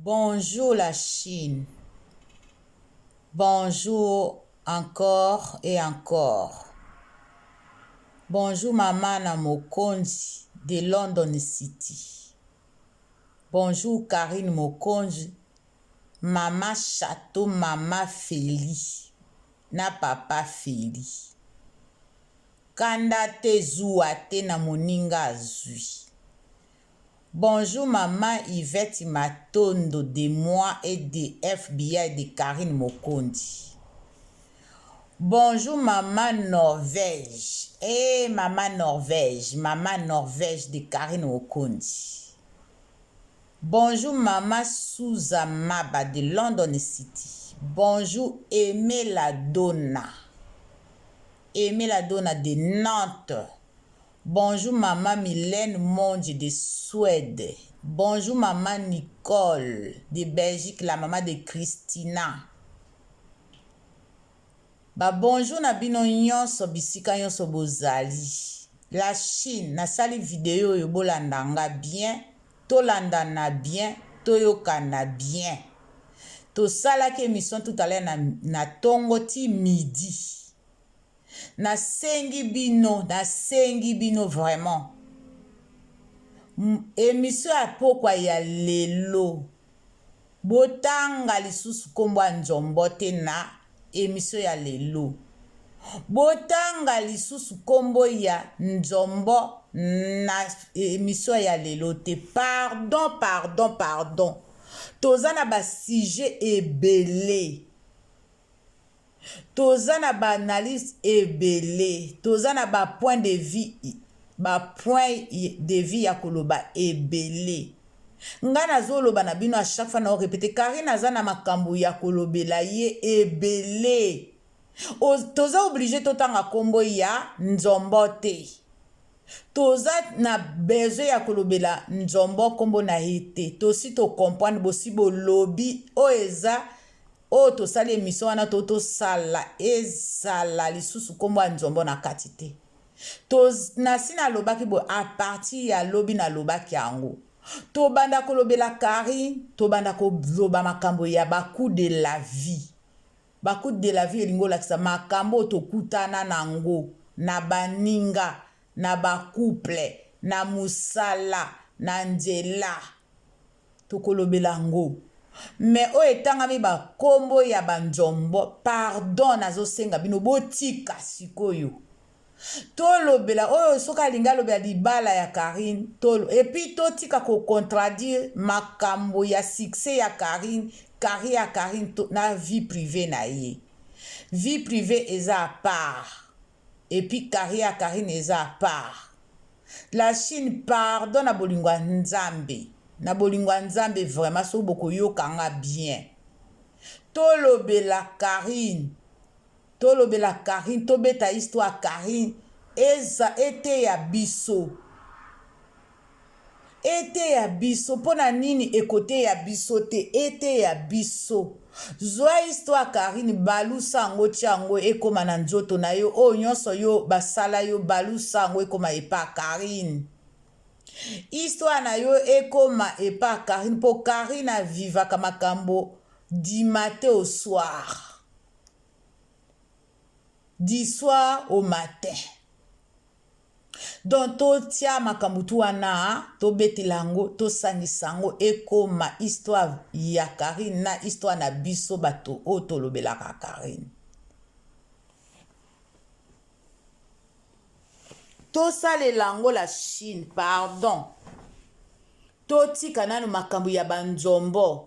Bonjour la Chine. Bonjour encore et encore. Bonjour maman na Mokonzi de London City. Bonjour Karine Mokonzi, maman Chateau, maman Feli na papa Feli. Kanda te zuwa te na moninga azwi. Bonjour maman Yvette Matondo de moi et de FBI de Carine Mokondi. Bonjour maman Norvège. Eh maman Norvège, maman Norvège de Carine Mokondi. Bonjour maman Souza Maba de London City. Bonjour Aimé la Donna. Aimé la Donna de Nantes. Bonjour maman Mylène Mondje de Suède. Bonjour maman Nicole de Belgique, la maman de Christina. Ba bonjour na bino nyonso bisika nyonso bozali. La Chine, nasali video oyo bolanda nga bien, tolandana bien, toyokana bien. Tosalaki emission tout à l'heure na, na tongo ti midi. Nasengi bino, nasengi bino vraiment. Emission ya pokwa ya lelo botanga lisusu kombo ya nzombo te na emission ya lelo. Botanga lisusu kombo ya nzombo na emission ya lelo te. Pardon, pardon, pardon. Toza na ba sujet ebele. Toza na ba analyse ebele, toza na ba point de vue, ba point de vue ya koloba ebele. Nga nazoloba na bino à chaque fois nao repeter, Carine aza na makambo ya kolobela ye ebele. Toza oblige totanga kombo ya Nzombo te. Toza na besoin ya kolobela Nzombo kombo na ye te. Tosi to comprendre, bosi bolobi oyo eza Oyo tosali emission wana to tosala ezala lisusu kombo ya nzombo na kati te. To nasi nalobaki boye a partir ya lobi nalobaki yango. Tobanda kolobela Carine, tobanda koloba makambo ya ba coup de la vie. Ba coup de la vie elingi olakisa makambo oyo tokutana nango na baninga, na ba couple, na musala, na nzela. Tokolobela yango mais oyo etangami ba kombo ya ba nzombo pardon nazosenga bino botika sikoyo tolobela oyo soki alingi alobela libala ya Carine tolo epuis totika ko contradire makambo ya succès ya Carine carrière ya Carine to, na vie privee na ye vie privee eza à part epuis carrière ya Carine eza à part La Chine pardon na bolingo ya nzambe na bolingo ya nzambe vraiment soki bokoyoka nga bien tolobela Carine tolobela Carine tobeta histoire Carine eza eteya biso Eteya biso pona nini ekoteya biso te eteya biso zua histoire carine balusa yango tia yango ekoma na nzoto na yo oyo nyonso yo basala yo balusa yango ekoma epa carine histoire na yo ekoma epa carine po carine avivaka makambo du matin au soir du soir au matin Donc totia makambo tu wana tobetela yango tosangisa yango ekoma histoire ya Carine na histoire na biso bato oyo tolobelaka Carine. Tosalela yango la Chine pardon. Totika nanu makambo ya ba nzombo.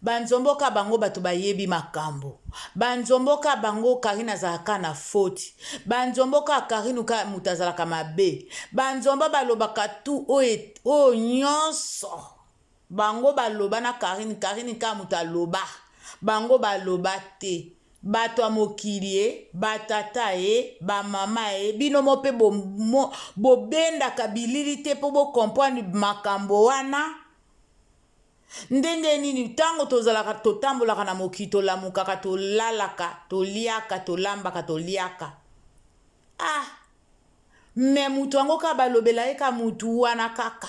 Ba nzombo ka bango batu bayebi makambo. Ba nzombo ka bango Carine azalaka ka na faute. Ba nzombo ka Carine ka mutu azalaka mabe. Ba nzombo balobaka tout oyo oyo nyonso bango baloba na Carine, Carine ka mutu aloba. Bango baloba te. Bato ya mokili e, ba tata e, ba mama e, bino mo pe bo, mo, bobendaka bilili te po bo comprendre makambo wana? Ndenge nini ntango tozalaka totambolaka na mokili, tolamukaka, tolalaka, toliaka, tolambaka, toliaka. Ah! Mais mutu yango kaka balobela ye kaka mutu wana kaka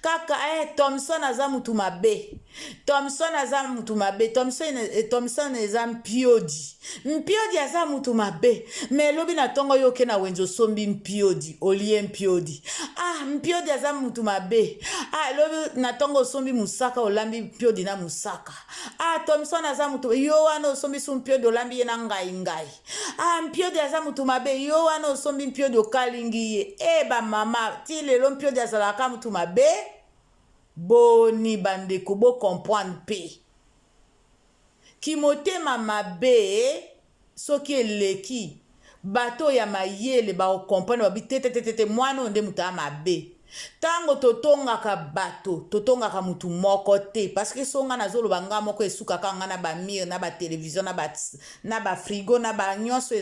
kaka eh, Thomson aza mutu mabe. Thomson aza mutu mabe. Thomson, eh, Thomson eza mpiodi. Mpiodi aza mutu mabe. Mais lobi na tongo yo oke na wenze osombi mpiodi, olie mpiodi. Ah, mpiodi aza mutu mabe. Ah, lobi na tongo osombi musaka olambi mpiodi na musaka. Ah, Thomson aza mutu yo wana osombi su mpiodi olambi ye na ngai ngai. Ah, mpiodi aza mutu mabe. Yo wana osombi mpiodi okalingi ye. Eh, ba mama, ti lelo mpiodi azalaka mutu mabe. Boni ba ndeko bo comprendre pe. Kimotema mabe soki eleki bato oyo ya mayele bako comprendre babi te te te te mwana oyo nde moto ya mabe. Tango totongaka bato totongaka mutu moko te parce que so nga nazoloba nga moko esukaka nga na ba mur na ba television na ba frigo na ba nyonso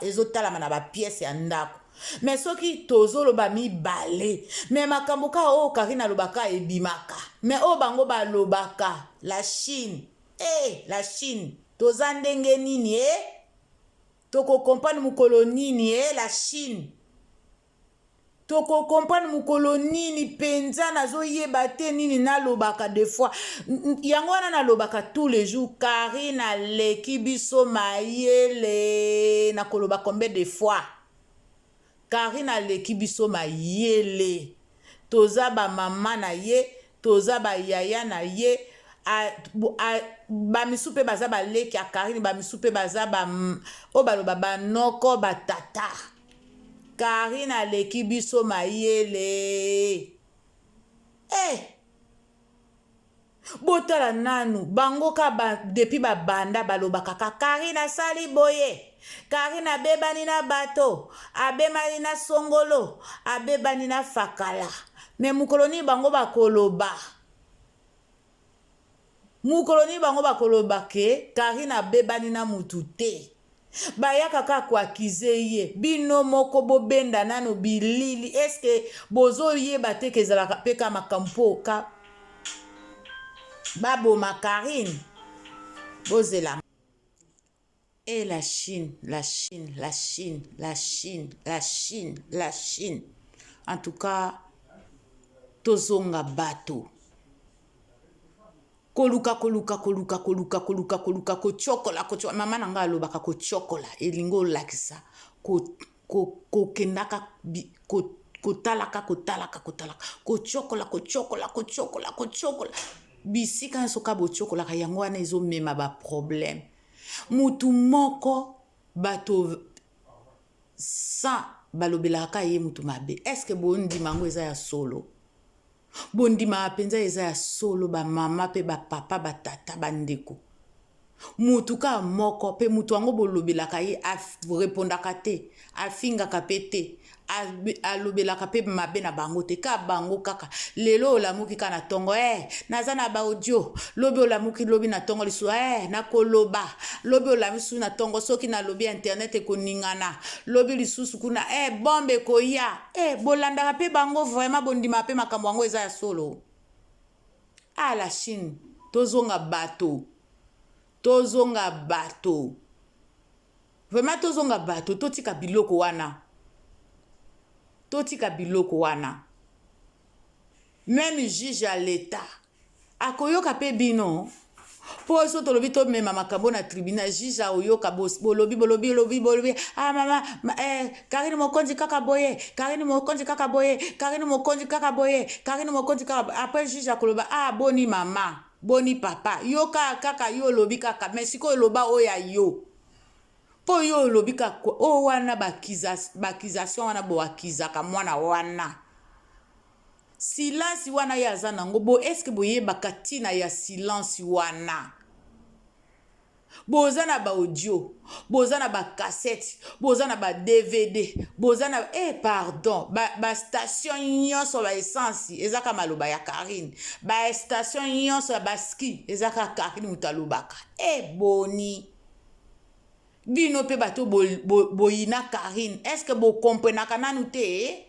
ezotalama na ba pièces ya ndako. Mais soki tozoloba mibale mais makambo kaka oyo Carine alobaka ebimaka mais oyo bango balobaka la Chine eh la Chine toza ndenge nini eh toko comprendre mokolo nini eh la Chine toko comprendre mokolo nini mpenza nazoyeba te nini nalobaka des fois yango wana nalobaka tous les jours Carine aleki biso mayele nakoloba combien de fois Carine aleki biso mayele toza ba mama na ye toza ba yaya na ye ba misu pe baza ba leki ya Carine ba misu pe baza ba oyo baloba ba noko ba tata Carine aleki biso mayele eh Botala nanu bango ka ba depuis ba banda balobaka ka Carine asali boye Carine abebani na bato abemani na songolo abebani na fakala mais mokolo nini bango bakoloba mokolo nini bango bakoloba ke Carine abebani na mutu te Bayaka kaka ko accuser ye. Bino moko bobenda nanu bilili est ce que bozo yeba te ke ezalaka pe kaka makambo po ka ba boma Carine? Bozela. Eh la Chine, la Chine, la Chine, la Chine, la Chine, la Chine. En tout cas, tozonga bato. Koluka koluka koluka koluka koluka koluka kotiokola kotiokola mama na ngai alobaka kotiokola elingi olakisa kokendaka kotalaka kotalaka kotalaka kotiokola kotiokola kotiokola kotiokola bisika nyonso kaka botiokolaka yango wana ezomema baproblème mutu moko bato 100 balobelaka kaka ye mutu mabe eske bondima yango eza ya solo Bondimaka penza eza ya solo ba mama pe ba papa ba tata ba ndeko mutu kaka moko pe mutu yango bolobelaka ye a repondaka te afingaka pe te alobelaka pe mabe na bango te kaka bango kaka lelo olamuki kaka na tongo eh naza na ba audio lobi olamuki lobi na tongo lisusu eh nakoloba lobi olamuki lisusu na tongo soki nalobi internet ekoningana lobi lisusu kuna eh bombe ekoya Eh bolandaka pe bango vraiment bondimaka pe makambo yango eza ya solo? Ah la Chine tozonga bato tozonga bato vraiment tozonga bato totika biloko wana totika biloko wana meme juge ya l'etat Akoyoka pe bino po so tolobi tomema makambo na tribunal juge aoyoka bolobi bolobi lobi bolobi ah mama eh, Karine Mokonzi kaka boye Karine Mokonzi kaka boye Karine Mokonzi kaka boye Karine Mokonzi kaka boye après juge akoloba ah boni mama boni papa yoka kaka yo olobi kaka mais sikoyo loba oyo ya yo mpo yo olobi kaka oyo wana ba accusation wana boakizaka mwana wana Silence wana ye aza nango bo est ce que boyebaka tina ya silence wana? Boza na ba audio, boza na ba cassette, boza na ba DVD, boza na eh pardon, ba, ba station nyonso ba essence eza ka maloba ya Carine, ba station nyonso ya ba ski eza ka Carine moto alobaka. Eh boni bino pe bato boyina bo, bo Carine, est ce que bo comprenaka nanu te?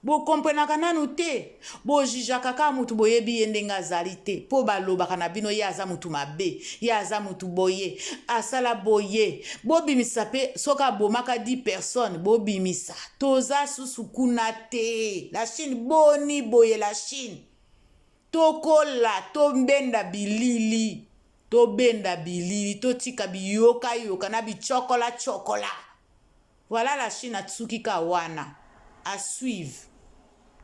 Bo comprenaka nanu te? Bo jugeaka kaka mutu boyebi ye ndenge azali te po balobaka na bino ye aza mutu mabe, ye aza mutu boye, asala boye. Bobimisa pe soki abomaka 10 personnes bobimisa. Toza susu kuna te. La Chine boni boye la Chine. Tokola, tobenda bilili, tobenda bilili, totika biyokayoka na bichokola chokola. Voilà la Chine asuki ka wana. À suivre.